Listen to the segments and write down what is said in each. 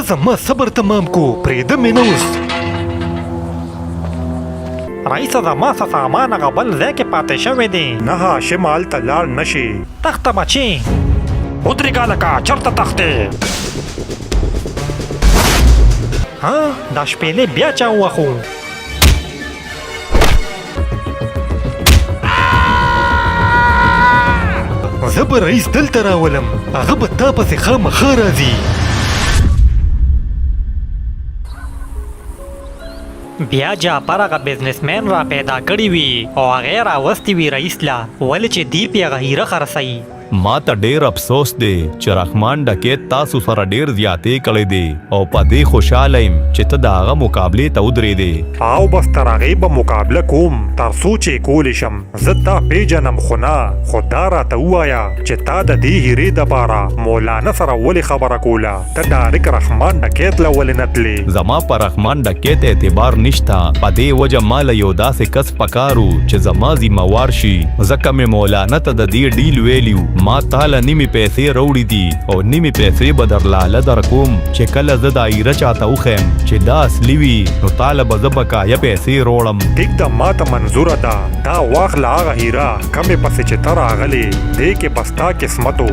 زما صبر تمام کو، پرېږده مې نه اوس. رئیسه زما څه سامان هغه بل ځای کې پاتې شوی دی. نه هاشم هلته لاړ نه شي. تخته بچې. ودرېږه هلکه، چېرته تښتې؟ ها دا شپېلې بیا چا ووهو؟ زه به رئیس دلته راولم، هغه به تا پسې خامخا راځي. بیا جعفر هغه بزنسمین را پیدا کړی وي او هغه راوستی وي رئیس له، ولې چې دی پې هغه هیره خرڅوي. ما ته ډیر افسوس دی چې رحمان ډکیت تاسو سره ډیر زیاتی کړی دی او په دې خوشاله یم چې ته د هغه مقابلې ته ودرېدې. او بس تر هغې به مقابله کوم تر څو چې کولی شم. زه تا پیژنم خو نه، خو دا راته ووایه چې تا د دې هیرې دپاره مولانا سره ولې خبره کوله؟ ته ډاریک رحمان ډکیت له ولې نه تلې؟ زما په رحمان ډکیت اعتبار نشته، په دې وجه ما له یو داسې کس پکار و چې زما ذمه وار شي، ځکه مې مولانا ته د دې ډیل ویلي و. ما تا له نیمې پیسې راوړي دي او نیمې پیسې به درله هله درکوم چې کله زه دا ایره چاته وښیم چې دا اصلي وي، نو تا له به زه بقایه پیسې روړم. ټیک ده، ما ته منظوره ده. دا واخله هغه هیره کمې پسې چې ته راغلې، دې کې به ستا قسمت و.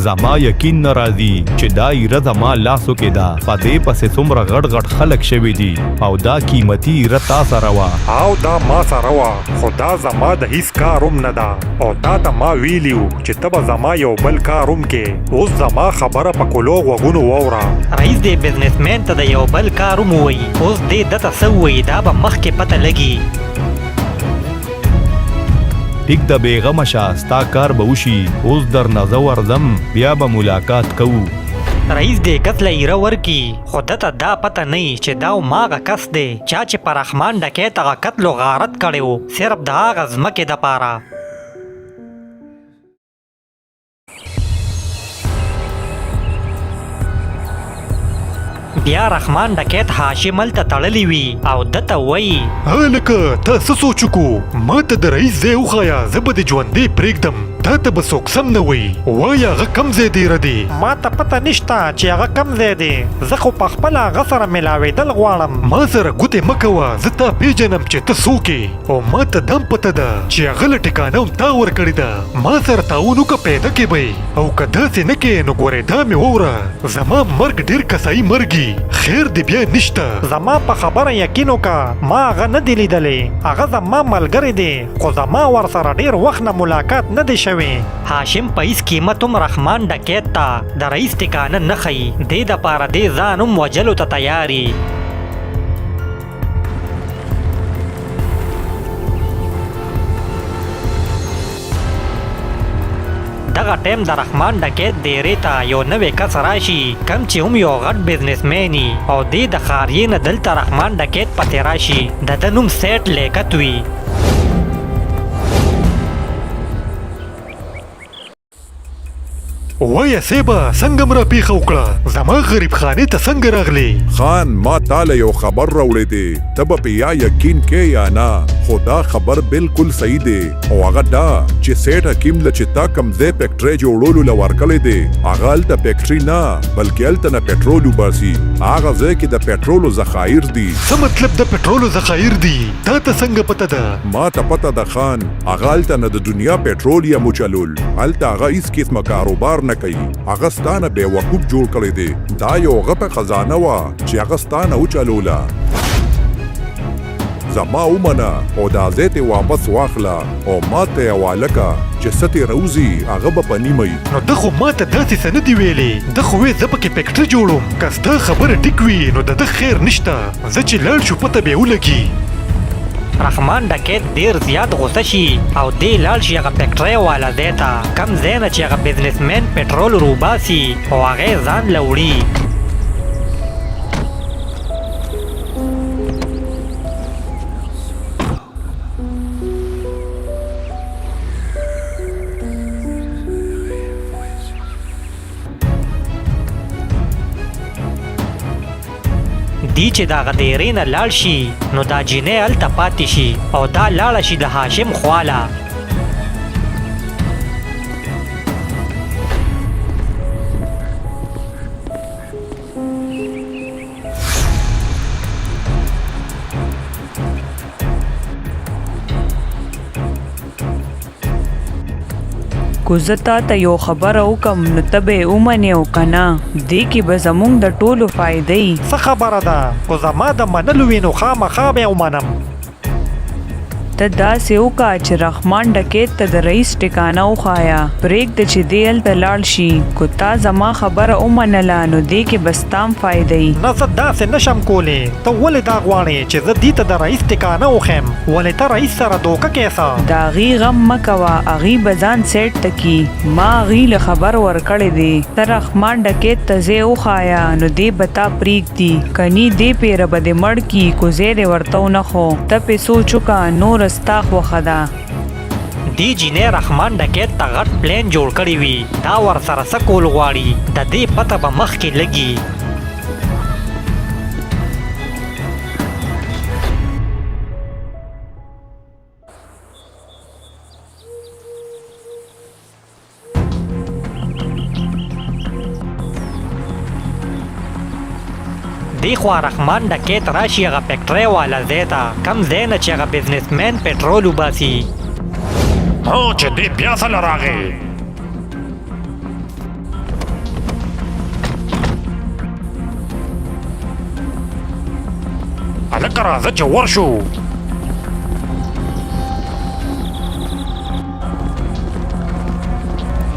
زما یقین نه راځي چې دا ایره زما لاسو کې ده، په دې پسې څومره غټ غټ خلک شوي دي او دا قیمتي ایره تا سره وه. او دا ما سره وه، خو دا زما د هیڅ کار هم نه ده، او تا ته ما ویلي وو چې ته به زما یو بل کار هم کې. اوس زما خبره په کلو غوږونو واوره. رئیس دې بزنسمین ته د یو بل کار هم ووایي، اوس دې ده ته څه ووایي دا به مخکې پته لګي. ټیک ده، بېغمه شه، ستا کار به وشي. اوس درنه زه ورځم، بیا به ملاقات کوو. رئیس دې کس له ایره ورکي، خو ده ته دا پته نه وي چې دا هماغه کس دی چا چې په رحمان ډکیت هغه قتل و غارت کړی و، صرف د هغه ځمکې دپاره. بیا رحمان ډکیت هاشم هلته تړلی وي او ده ته وایي: هلکه تا څه سوچ وکړو؟ ما ته د رئیس ځای وښایه، زه به دې ژوندی پرېږدم، تا ته به څوک سم نه وایي. وایه هغه کم ځای دیره دی؟ ما ته پته نشته چې هغه کم ځای دی، زه خو پخپله هغه سره ملاوېدل غواړم. ما سره ګوتې مه کوه، زه تا پېژنم چې ته څوک یې، او ما ته دا هم پته ده چې هغه له ټکانه هم تا ورکړې ده. ما سره تعاون وکړه، پیدا کې به یې، او که داسې نه کې نو ګورې دا مې واوره، زما مرګ ډېر کسایي مرګي، خیر دې بیا نشته. زما په خبره یقین وکړه، ما هغه نه دی لیدلی، هغه زما ملګری دی، خو زما ورسره ډېر وخت نه ملاقات نه دی شوی. هاشم په هیڅ قیمت هم رحمان ډکیت ته د رئیس ټکانه نه ښیي، دې دپاره دې ځان هم وژلو ته تیار وي. دغه ټایم د رحمان ډکیت دیرې ته یو نوی کس راشي، کم چې هم یو غټ بزنسمین وي، او دی د ښاریې نه دلته رحمان ډکیت پسې راشي. د ده نوم سیټ لیکت وي. وایه صیبه څنګه مې راپېښه وکړه، زما غریب خانې ته څنګه راغلې؟ خان ما تاله یو خبر راوړی دی، ته به پې یا یقین کې یا نه، خو دا خبر بالکل صحیح دی، او هغه دا چې سیټ حکیم له چې تا کوم ځای فیکټری جوړولو له ورکړی دی، هغه هلته فیکټری نه بلکې هلته نه پټرول وباسي، هغه ځای کې د پټرولو ذخایر دي. څه مطلب د پټرولو ذخایر دي، تا ته څنګه پته ده؟ ما ته پته ده خان، هغه هلته نه د دنیا پټرولیم وچلول، هلته هغه هیڅ قسمه کاروبار نه کوي، هغه ستا نه بیوقوف جوړ کړی دی، دا یو غټه خزانه وه چې هغه ستا نه وچلوله. زما ومنه او دا ځای ترې واپس واخله او ما ته یې حواله که، چې څه ترې راوځي هغه به په نیمه وي. نو ده خو ما ته داسې څه نه دي ویلي، ده خو وې زه پکې فیکټري جوړوم، که ستا خبره ټیک وي نو د ده خیر نشته. زه چې لاړ شو پته به ولګي. رحمان ډکیت ډیر زیات غوسه شي او دی لاړ شي هغه فیکټرۍ والا ځای ته، کم ځای نه چې هغه بزنسمین پټرول روباسي او هغه ځان له وړي. دی چې د هغه دیرې نه لاړ شي نو دا جینۍ هلته پاتې شي او دا لاړه شي د هاشم خواله. کو زه تا ته یو خبره وکم نو ته به یې ومنې او که نه؟ دې کې به زمونږ د ټولو فایده وي. څه خبره ده؟ کو زما د منلو وي نو خامخا به یې ومنم. ته داسې وکه چې رحمان ډکیت ته د رئیس ټکانه وښایه، پرېږده چې دی هلته لاړ شي، که تا زما خبره ومنله نو دې کې به ستا هم فایده وي. نه زه داسې نه شم کولی، ته ولې دا غواړې چې زه دي ته د رئیس ټکانه وښیم، ولې ته رئیس سره دوکه کې څه؟ د هغي غم مه کوه، هغي به ځان سیټ ته کړي، ما هغي له خبر ورکړی دی، ته رحمان ډکیت ته ځای وښایه نو دی به تا پرېږدي. دي کني دې پيره به دې مړ کي کو ځای دې ورته ونه ښو ته پې سوچ وکه نوره ستا خوښه ده. دې جینۍ رحمان ډکیت ته غټ پلان جوړ کړی وي دا ورسره څه کول غواړي ددې پته به مخکې لګي. دی خوا رحمان ډکیت راشي هغه فیکټرۍ والا ځای ته کم ځای نه چې هغه بزنسمن پټرول وباسي. ها چې دی بیا څله راغی. هلکه راځه چې ورشو.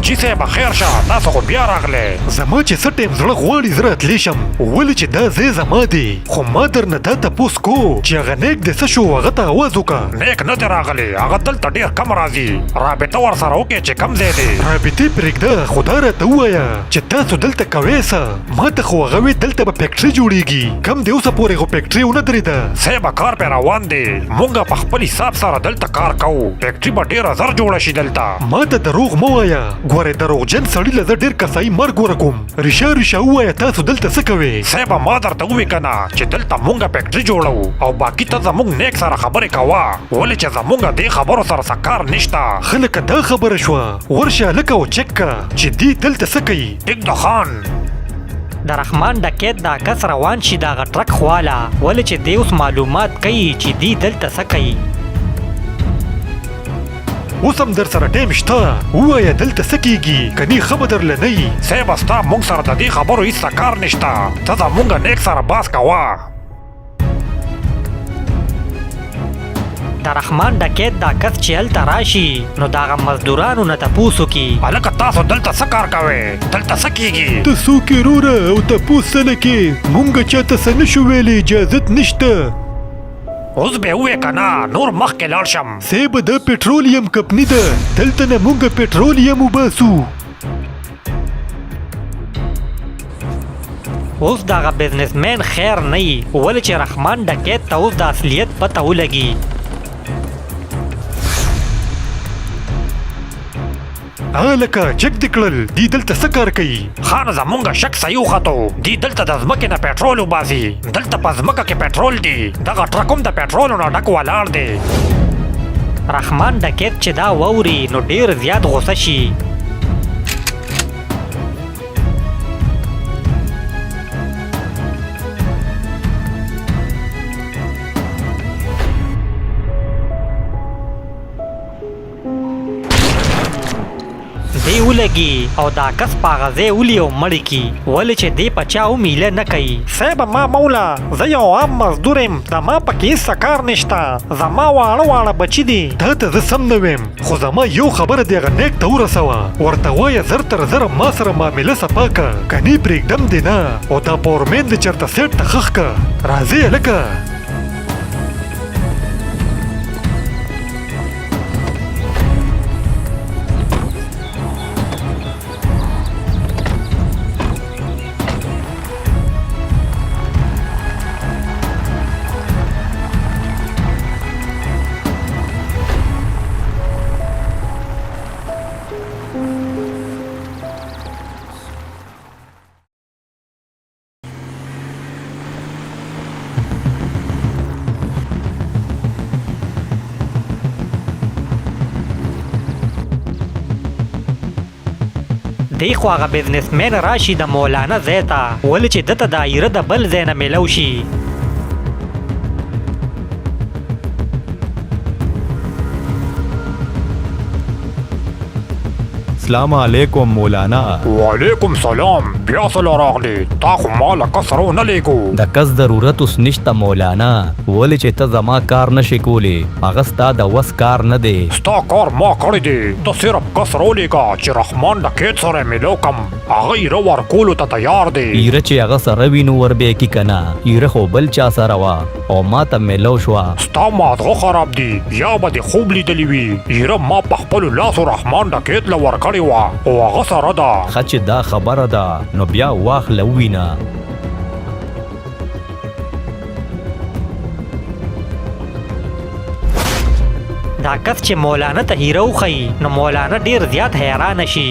جی صاحب خیر شه، تاسو خو بیا راغلی. زما چې څه ټایم زړه غواړي زه راتلی شم، ولې چې دا ځای زما دی. خو ما درنه دا تپوس کو چې هغه نیک دې څه شو، هغه ته اواز وکړه. نیک نه دی راغلی، هغه دلته ډېر کم راځي. رابطه ورسره وکړئ چې کوم ځای دی. رابطې پرېږده، خو دا راته ووایه چې تاسو دلته کوئ څه؟ ما ته خو هغه وې دلته به فیکټري جوړیږي، کم دی اوسه پورې خو فیکټري ونه درېده. صاحب کار پرې روان دی، مونږ په خپل حساب سره دلته کار کوو، فیکټري به ډېره زر جوړه شي دلته. ما ته دروغ مه وایه، ګورې دروغجن سړي له زه ډېر کسایي مرګ ورکوم. ریشه ریشه ووایه تاسو دلته څه کوئ؟ صاحب ما درته ووې که نه چې دلته مونږ فیکټري جوړوو او باقي ته زمونږ نیک سره خبرې کوه، ولې چې زمونږ دې خبرو سره څه کار نشته. ښه لکه دا خبره شوه، ورشه هلکه او چک که چې دي دلته څه کوي. ټیک ده خان. د رحمان ډکیت دا کس روان شي دغه ټرک خواله، ولې چې دی اوس معلومات کوي چې دی دلته څه کوي. اوس هم درسره ټایم شته، ووایه دلته څه کیږي، کني ښه به درله نه وي. صاحب ستا مونږ سره د دې خبرو هیڅ څه کار نشته، ته زمونږ نیک سره باس کوه. د رحمان ډکیت دا کس چې هلته راشي نو د هغه مزدورانو نه تپوس وکړي. هلکه تاسو دلته څه کار کوئ، دلته څه کیږي؟ ته څوک یې وروره او تپوس څه نه کې؟ مونږ چاته څه نه شو ویلی، اجازت نشته. اوس به ووې که نه نور مخکې لاړ شم. صاحب دا پټرولیم کمپني ده، دلته نه مونږ پټرولیم وباسو. اوس دغه بزنسمن خیر نه وي، ولې چې رحمان ډکیت ته اوس د اصلیت پته ولګي. هلکه چک دې کړل، دی دلته څه کار کوي؟ خان زمونږ شک صحیح وختو، دی دلته د ځمکې نه پټرول وباسي، دلته په ځمکه کې پټرول دی، دغه ټرک هم د پټرولو نه ډک ولاړ دی. رحمان ډکیت چې دا واوري نو ډیر زیات غوسه شي. دی ولګي او دا کس په هغه ځای ولي او مړ کړي، ولې چې دی په چا هم هیله نه کوي. صاحب ما مولا، زه یو عام مزدور یم، د ما پکې هېڅ څه کار نشته، زما واړه واړه بچي دي. تا ته زه سم نه ویم، خو زما یو خبره دې هغه نیک ته ورسوه، ورته وایه زر تر زره ما سره معامله صفا که، کني پرېږدم دې نه، او دا پاورمین دې چېرته سیټ ته ښخ که. راځې هلکه. دی خو هغه بزنسمن راشي د مولانا ځای ته، ولې چې ده ته دا ایره د بل ځای نه میلو شي. اسلام علیکم مولانا. وعلیکم سلام، بیا څه له راغلې؟ تا خو ما له کس رو نه لیږو. د کس ضرورت اوس نشته مولانا، ولې چې ته زما کار نشې کولی، هغه ستا د وس کار نه دی. ستا کار ما کړی دی، ته صرف کس رو لیږه چې رحمان ډکیت سره میلو کم، هغه ایره ورکولو ته تیار دی. ایره چې هغه سره وي نو ور به یې کي که نه، ایره خو بل چا سره وه او ما ته میلو شوه. ستا مازغه خراب دي، یا به دې خوب لیدلی وي. ایره ما په خپلو لاسو رحمان ډکیت له ورکړې وه او هغه سره ده. ښه چې دا خبره ده نو بیا واخله ووینه. دا کس چې مولانا ته هیره وښیي نو مولانا ډیر زیات حیرانه شي.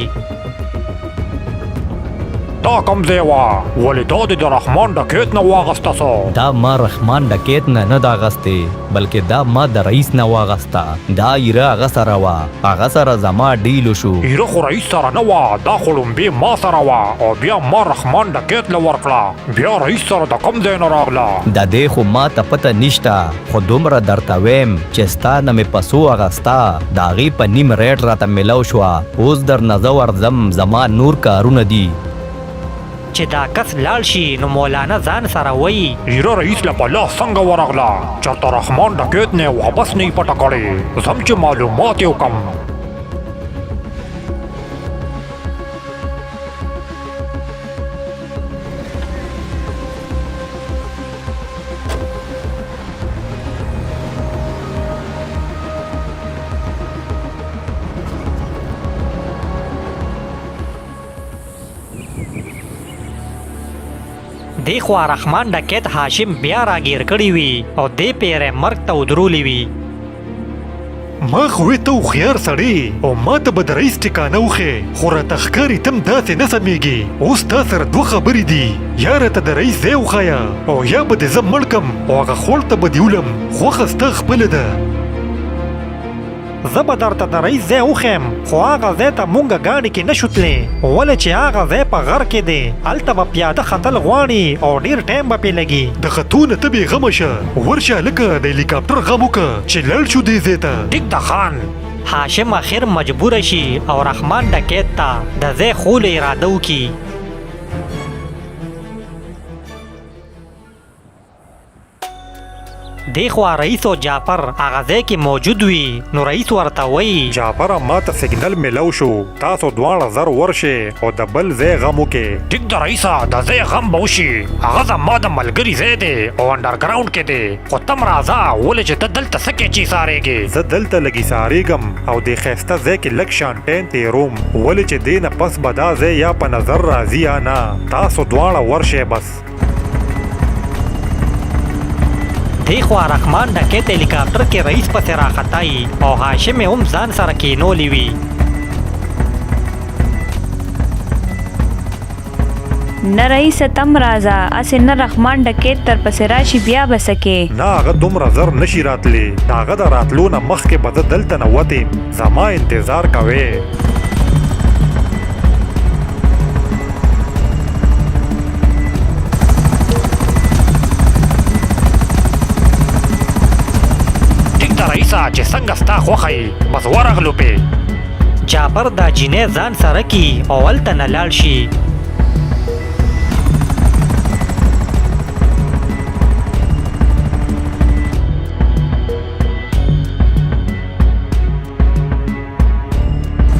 دا کوم ځای وه؟ ولې دا دې د رحمان ډکیت نه واغسته څه؟ دا ما رحمان ډکیت نه نه ده اغستې، بلکې دا ما د رئیس نه واغسته. دا ایره هغه سره وه، هغه سره زما ډیل وشو. ایره خو رئیس سره نه وه، دا خو ړومبی ما سره وه او بیا ما رحمان ډکیت له ورکړه، بیا رئیس سره د کوم ځای نه راغله؟ د دې خو ما ته پته نشته، خو دومره درته ویم چې ستا نه مې په څو اغسته، د هغې په نیم ریټ راته میلاو شوه. اوس درنه زه ورځم، زما نور کارونه دي. چې دا کس لاړ شي نو مولانا ځان سره وایي، ایره رئیس له په لاس څنګه ورغله؟ چېرته رحمان ډکیت نه واپس نه یې پټه کړې، ځم چې معلومات یې وکړم. دې خوا رحمان ډکیت هاشم بیا راګیر کړی وي او دې پیری مرګ ته ودرولی وي. ما خو وې ته هوښیار سړی او ما ته به د رئیس ټکانه وښې، خو راته ښکاري ته هم داسې نه سمېږې. اوس تا سره دوه خبرې دي، یا راته د رئیس ځای وښیه او یا به دې زه مړ کم او هغه خوړ ته به دې ولم. خوښه ستا خپله ده. زه به درته د رئیس ځای وښیم، خو هغه ځای ته مونږ ګاډي کې نشو تللی، ولې چې هغه ځای په غر کې دی، هلته به پیاده ختل غواړي او ډېر ټایم به پې لګي. د ختو نه ته بېغمه شه، ورشه هلکه د هلیکاپټر غم وکړه چې لاړ شو دې ځای ته. ټیک ده خان. هاشم اخر مجبور شي او رحمان ډکیت ته د ځای ښولو اراده وکړي. دې خوا رئیس او جعفر هغه ځای کې موجود وي نو رئیس ورته وایي، جعفره ما ته سیګنل میلاو شو، تاسو دواړه زر ورشئ او د بل ځای غم وکړئ. ټیک ده رئیسه، د ځای غم به وشي، هغه زما د ملګري ځای دی او انډرګراونډ کې دی، خو تم راځه، ولې چې ته دلته څه کې چې ایسارېږې؟ زه دلته لږ ایسارېږم او دې ښایسته ځای کې لږ شان ټایم تېروم، ولې چې دې نه پس به دا ځای یا په نظر راځي یا نه. تاسو دواړه ورشئ بس. دې خوا رحمان ډکیت هلیکاپټر کې رئیس پسې راختای او هاشم یې هم ځان سره کینولی وي. نه رئیسه تم راځه، هسې نه رحمان ډکیت در پسې راشي بیا به څه کې؟ نه هغه دومره زر نشي راتلی، د هغه د راتلو نه مخکې به زه دلته نه وتیم، زما انتظار کوې. ټیک ده رئیسه، چې څنګه ستا خوښه یې، بس ورغلو پې. جعفر دا جینۍ ځان سره کي او هلته نه لاړ شي.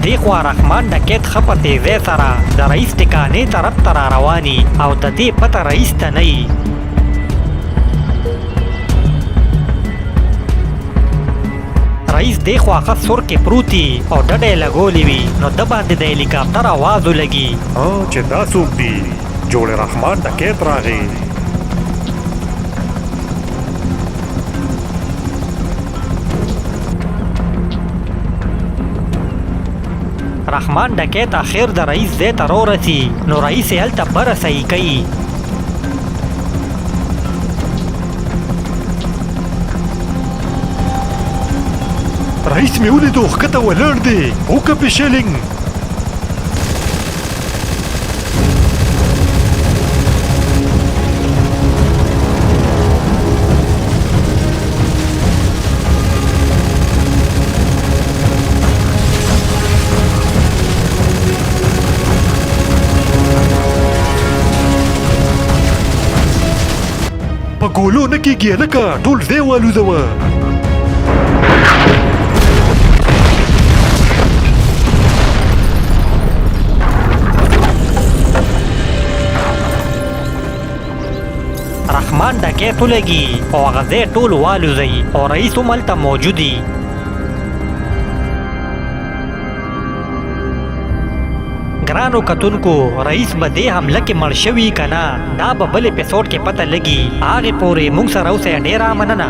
دې خوا رحمان ډکیت ښه په تیزۍ سره د رئیس ټکانې طرف ته را رواني او د دې پته رئیس ته نه وي. رئیس دې خوا ښه سر کې پروت وي او ډډه یې لګولې وي نو ده باندې د هلیکاپټر اواز ولګي. چې دا څوک دي؟ جوړې رحمان ډکیت راغی. رحمان ډکیت اخر د رئیس ځای ته راورسي نو رئیس یې هلته بره صحیح کوي. رئیس مې ولیدو، ښکته ولاړ دی، وکه پې شیلینګ. کولو نه کېږي هلکه، ټول ځای والوزوه. رحمان ډکیت ولګي او هغه ځای ټول والوزوي او رئیس هم هلته موجود وي. ګرانو کتونکو، رئیس به دې حمله کې مړ شوي که نه، دا به بل اپیسوډ کې پته لګي. هغې پورې موږ سره اوسئ. ډېره مننه.